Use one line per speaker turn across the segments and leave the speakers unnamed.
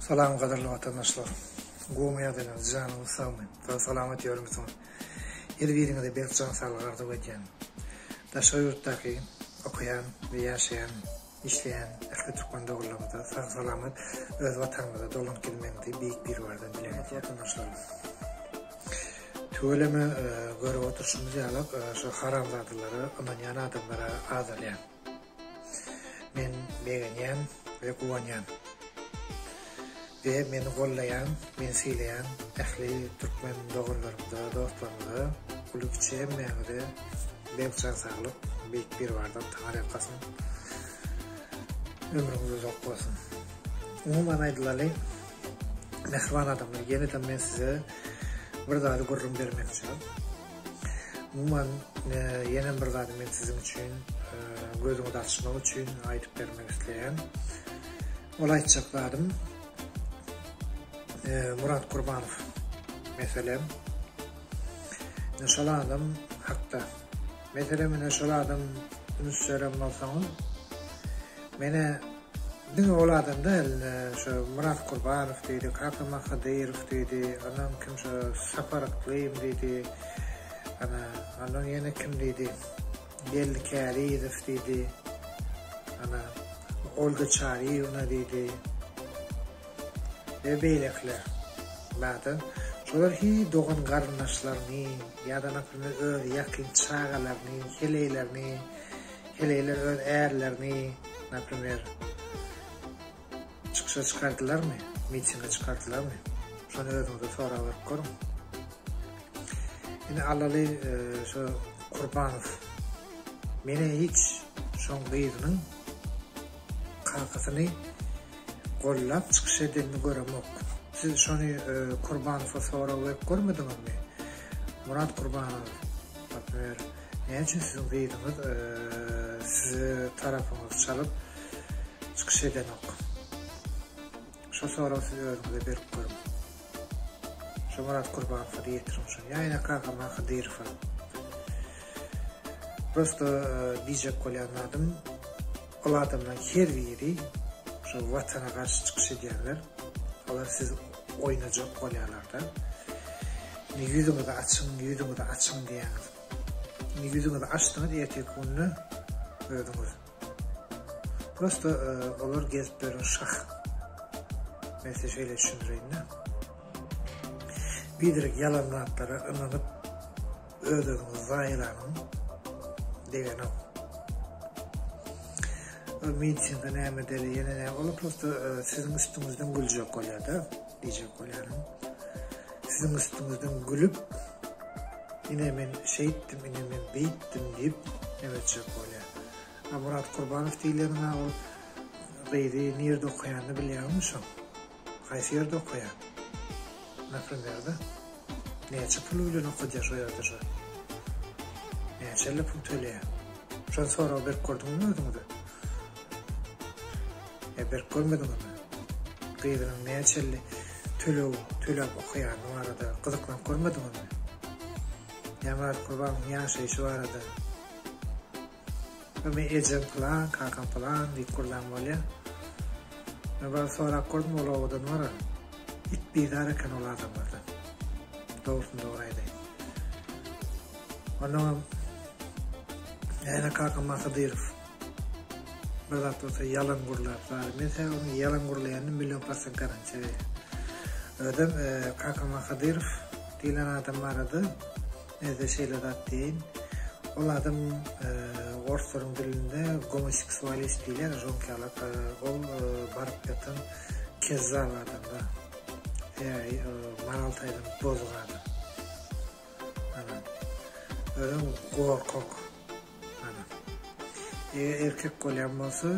Salam gadyrly watandaşlar. Gowmy ýagdaýlaryňyz, janyňyz sagmy? Sag salamat ýörmüsiňiz? Her biriňize berk jan saglyk arzuw edýän. Daşary ýurtdaky okaýan we ýaşaýan, işleýän ähli türkmen doganlarymyza sag salamat öz watanymyza dolanyp gelmegiňizi Beýik Biribardan dileg edýän. Watandaşlar. Tüweleme görüp oturşymyz ýalak şu haramzadalara ynanýan adamlara azalýar. Men begenýän we guwanýan. We meni gollaýan, meni sylaýan ähli türkmen doganlarymyza, dostlarymyza, uly kiçi hemmäňize berk jan saglyk, Beýik Biribardan Taňryýalkasyn. Ömrüňiz uzak bolsun. Umuman aýdylaly, mähriban adamlar, ýene-de men size bir zady gürrüň bermekçi. Umuman, ýene bir zady men siziň üçin gözüňizi açmak üçin aýdyp bermek isleýän. Ol aýtjak zadym Murat Kurbanow meselem. Ine şol adam hakda. Meselem ine şol adam üns beren bolsaňyz, menä Diňe ol adam däl, şo Myrat Kurbanow diýdi, Kaka Mahadyrow diýdi, ondan kim şo Sapar Yklym diýdi, ana, ondan ýene kim diýdi, Geldi Kärizow diýdi, ana, Olga Çaryýewna diýdi we beýlekiler. Bada, şolar hiý dogan-garyndaşlaryny ýa-da naprimer öz ýakyn çagalaryny, heleýlerini, Heleýler öz ärlerini, naprimer, çykyşa çykardylarmy, mitinge çykardylarmy? Şony özüňize sorag berip görüň. Indi alaly şo Kurbanow. Meni hiç şoň gyzynyň kakasyny gollap çykyş edenini göremok. Siz şony Kurbanowa sorag berip görmediňizmi? Murat Kurbanow, naprimer, Näme üçin siziň gyzyňyz size tarapyňyzy çalyp çykyş edenok? Şo soragy siz özüňize berip görüň. Şo Myrat Kurbanowa-da ýetiriň şony. Ýa ýene Kakaman Hydyrowa. Prosto diýjek bolýan zadym ol adamlaryň her biri şo watana garşy çykyş edýänler olar sizi oýnajak bolýarlarda. Indi ýüzüňizi açyň, ýüzüňizi açyň diýýäňiz. Indi ýüzüňizi açdyňyz erteki günde özüňiz. Prosto olar gezip ýören şah. Men size şeýle düşündireýin-de. Biderek ýalan zatlara ynanyp öz-özüňizi zaýalanyň degenok. Ol mitinge näme edeli, ýene näme, olar prosto siziň üstüňizden güljek bolýar-da, diýjek bolýanym. Siziň üstüňizden gülüp, ine men şeýtdim, ine men beýtdim diýip neme etjek bolýar. A Myrat Kurbanow diýileniň-ä ol gyzy nirde okaýanyny bilýäňmi şoň? Haýsy ýerde okaýar? Naprimer-de. Näçe pul bilen okadýar şo ýerde şo? Näçe pul töleýär? Şony sorag berip gördüňizmi özüňize? Ýa berip görmediňizmi? Gyzynyň näçelli töleg töläp okaýany barada gyzyklanyp görmediňizmi? Ýa Myrat Kurbanowyň ýaşaýşy barada? Men ejem pylan, kakam pylan diýip gürlän bolýar. Men baryp sorap gördüm, ol obadan bar-a. It bizar eken ol adamlardan. Dogrusyny dogry aýdaýyn. Onnoňam ýene kakam Mahadyrow. Bir zat bolsa ýalan gürläp zary. Men sä onuň ýalan gürleýänini million prosent garantiýa berýän. Özem kakam Mahadyrow diýlen adam barada Mende şeýle zat diýeýin. Ol adam orslaryň dilinde gomoseksualist diýilýär, žonkiýalak. Ol baryp ýatan kezzap adam-da. Sebäbi moral taýdan bozuk adam. Ana. Özem gorkak. Ana. Eger erkek bolýan bolsa,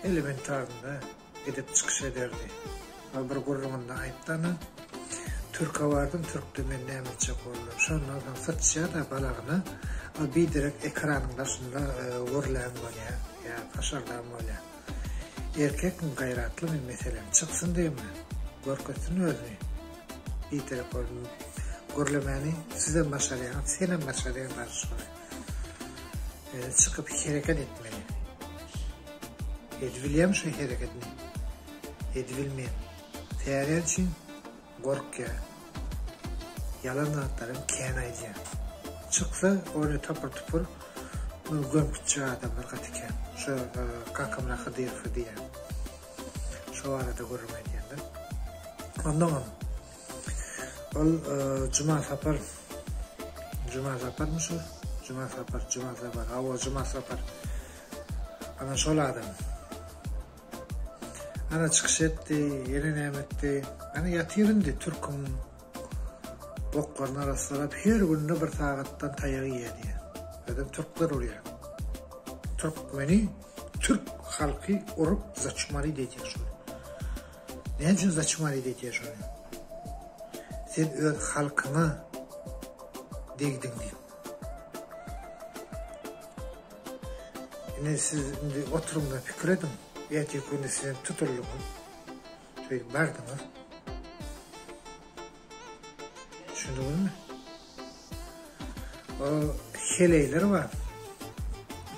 elementarnyda. Gidip çykyş ederdi. Ol bir gürrüňinde aýtdy ana, Türke bardym, türkde men näme etjek boldum. Şondan soň syçýar-da balagyna, ol biderek ekranyň daşynda gürlän bolýar, ýa paşardan bolýar. Erkekmi, gaýratlymy, meselem, çyksyn diýme, görkezsin özüni. Biderek ol gürlemäni sizem başarýaňyz, senem başarýaň daşy şony. Ýöne çykyp hereket etmeli. Edibilýämi şu hereketini? Edibilmeýän. Sebäbi üçin gorkýar. Ýalan zatlaram kän aýdýar. Çyksa ony tapyr-tupur muny gömüp gitjek adamlar gaty kän. Şu Kakamyrat Hydyrowy diýýän. Şo barada gürrüň edýän-de. Onnoňam ol Juma Sapar Juma Saparmy şu? Juma Sapar, Juma Sapar, hawa Juma Sapar. Ana şol adam. Ana çykyş etdi, ýene näme etdi. Ana ýatyr indi türküň boklaryny arassalap her günde bir sagatdan taýak iýýär diýýär. Özem türkler urýar. Türkmeni türk halky urup zaçmarit edýär şony. Näme üçin zaçmarit edýär şony? Sen öz halkyňa degdiň diýip. Indi siz indi oturyňda pikir ediň. Ertir güni siz hem tutuldyňyz. Şeýdip bardyňyz. Düşündiňizmi? O heleýler bar.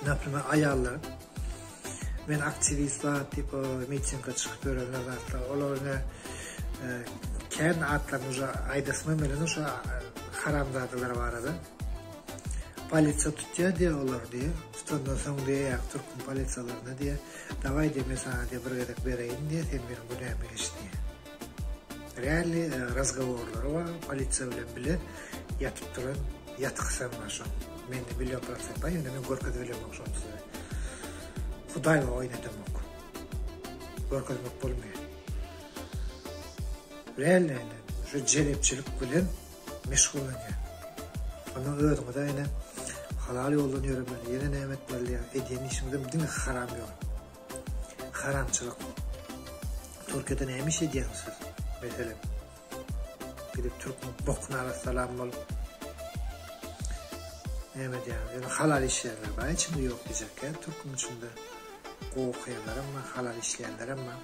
Naprimer aýallar. Men aktiwist zat diýip o mitinge çykyp ýörenler zatlar. Olar ine e, kän atlaryny uje aýdasym hem gelenok şo haramzadalar barada. Polisiýa tutýar diýýär olary diýýär. Tutandan soň diýýär, ýa türkmen polisiýalaryna diýýär, dawaý diýýär, men saňa diýýär bir gezek bereýin diýýär, sen meniň günämi geç diýýär. Realny e, razgoworlary bar, polisiýa bilen bile ýatyp duran ýatgysam bar şoň. Mende million prosent bar, ýöne men görkezip bilemok şony size. Hudaý bar oýnadamok. Görkezmek bolmaýar. Realny şu jelepçilik bilen meşgullanýar. Ondan özüňize ýene halal ýoldan ýöremeli, ýene näme etmeli diýýär. Edýän işiňizem diňe haram ýol. Haramçylyk. Türkiýede näme iş edýäňiz siz? Meselem, gidip türküň bokuny arassalan bolup näme edýäňiz? Ýöne halal işleýänler bar içinde ýok diýjek türküň içinde. Gowy okaýanlaram bar, halal işleýänlerem bar.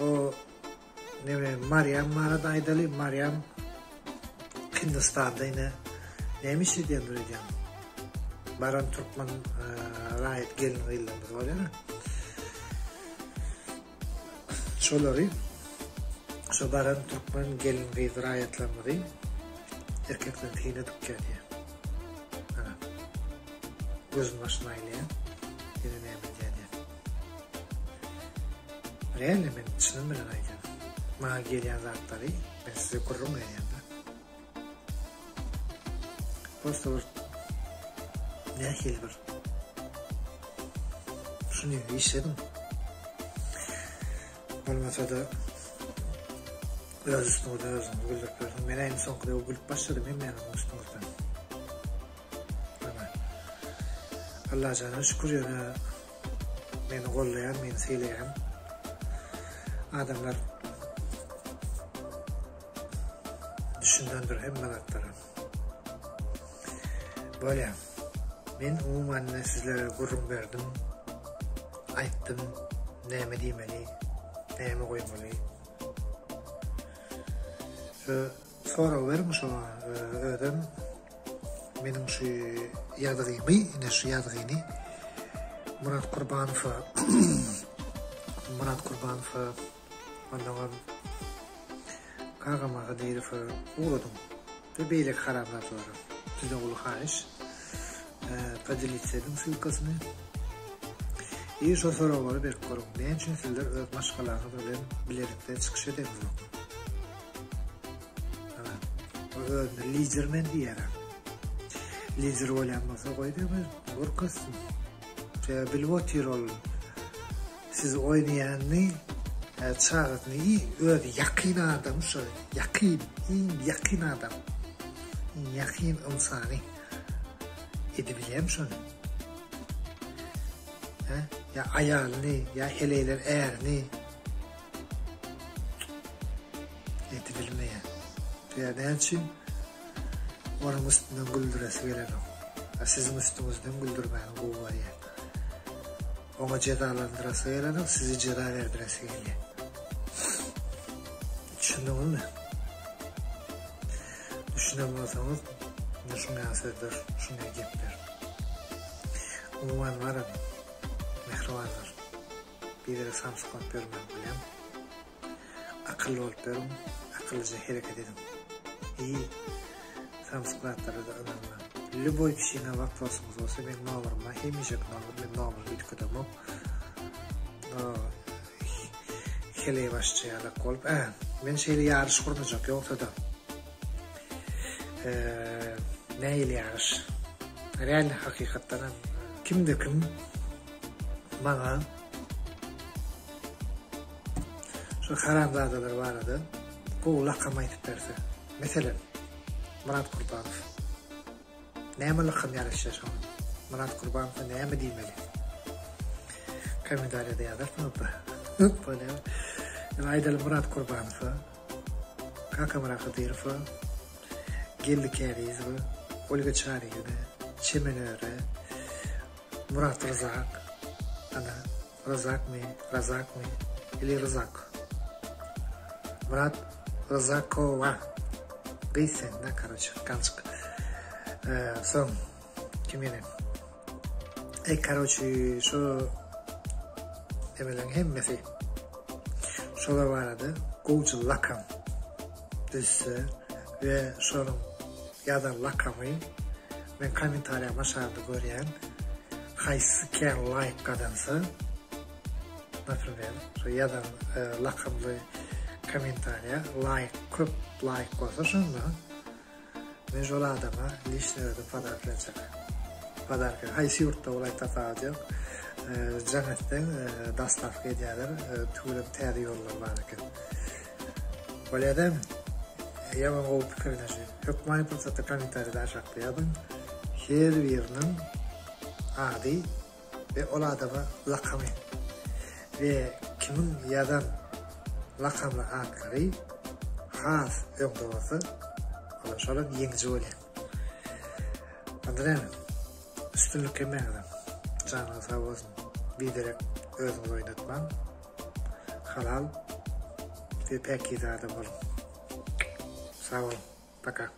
O Neme Marýam barada aýdaly, Marýam Hindistanda ine näme iş edýändir öýdýäň? Baran türkmen e, raýat gelin gyzlarymyz bolýar. Şolary şo baran türkmen gelin gyz raýatlarymyzy erkeklerin teýine dykýar diýýär. Ana. Gözün başyna aýlaýar. Ýene näme edýär diýýär. Realno men çynym bilen aýdýan. Maňa gelýän zatlary men size gürrüň berýän-de. Prosta bir nähili bir şuny işledim. Bolmasa-da öz üstüňizden özüňiz güldürip ýörsüňiz. Men indi soňky döwür gülüp başladym hemmäňiziň üstüňizden. Allajana şükür ýöne meni gollaýan, meni sylaýan adamlar düşünendir hemme zatlara. Bolýar. Men umuman sizlere gürrüň berdim. Aýtdym, näme diýmeli, näme goýmaly. Şu sorag beriň şoňa özem meniň şu ýazgymy, ine şu ýazgyny Murat Kurbanowa Murat Kurbanowa ondanam Kagama Hydyrowa ugradyň we beýleki haramzadalara. Sizden uly haýyş. Podelиться ediň ssylkasyny. I şo soraglary berip görüň. Näme üçin sizler öz maşgalaňyz bilen bilelikde çykyş edeňizok? Ana, o özüne lider men diýýär. Lider bolýan bolsa goý deme, gorkasyn. Sebäbi bilip otyr ol. Siz oýnaýanyny, çagasyny i öz ýakyn adamy şo, ýakyn, iň ýakyn adam. Iň ýakyn ynsany edibilýärmi şony? Hä? Ýa aýalyny, ýa heleýler ärini edibilmeýär. Sebäbi näme üçin? Onuň üstünden güldüresi gelenok. A siziň üstüňizden güldürmäni gowy görýär. Oňa jezalandyrasy gelenok, sizi jeza berdiresi gelýär. Düşündiňizmi? Düşünen bolsaňyz, indi şuň ýaly sözler, şuň ýaly gepler. Umuman baram, mähribanlar, biderek samsyklap ýörmäň bilýän. Akylly bolup ýörüň, akyllyja hereket ediň. I samsyk zatlara-da ynanmaň. Lýuboý kişiňe waprosyňyz bolsa meň nomerim bar, hemişeki nomer, men nomerimi üýtgedemok. No heleý başçy ýalak bolup, ä, men şeýle ýaryş gurnajak ýogsa-da. Nähili ýaryş? Realny hakykatdanam kimde kim maňa Şu haramzadalar barada gowy lakam aýdyp berse. Meselem, Myrat Gurbanow. Näme lakam ýaraşýar şoňa? Myrat Gurbanowa näme diýmeli? Kommentariýada ýazarsyňyzda. Bolýar. Ýöne aýdaly Myrat Gurbanowa, Kakamyrat Hydyrowa, Geldi Kärizowa, Olga Çaryýewa, Çemen Öre, Murat Ryzak, ana, Ryzakmy, Razakmy ili Ryzak? Myrat Ryzakowa. Gyz sen da karoçe, ganjyk. Soň kim ýene? Ey karoçe, şu emeleň hemmesi şolar barada gowja lakam düzse we şonuň ýazan lakamy men kommentariýam aşagynda görýän haýsy kän laýk gazansa naprimer şo ýazan lakamly kommentariýa laýk köp laýk bolsa şonda men şol adama liçny özüm podark berjek podarka haýsy ýurtda bolaý tapawudy ýok jaň etseň dostawka edýärler tüweleme täze ýollar bar eken. Bolýa dälmi? Ýaman gowy pikir ine şu. Hökmany pursatda kommentariýada aşakda ýazyň. Her biriniň ady we ol adama lakamy we kimiň ýazan lakamly atlary has öňde bolsa, olar şolam ýeňiji bolýar. Onda näme? Üstünlik hemmäňize. Janyňyz sag bolsun. Biderek özüňizi oýnatmaň. Halal we päkize adam boluň. Sag boluň. Paka.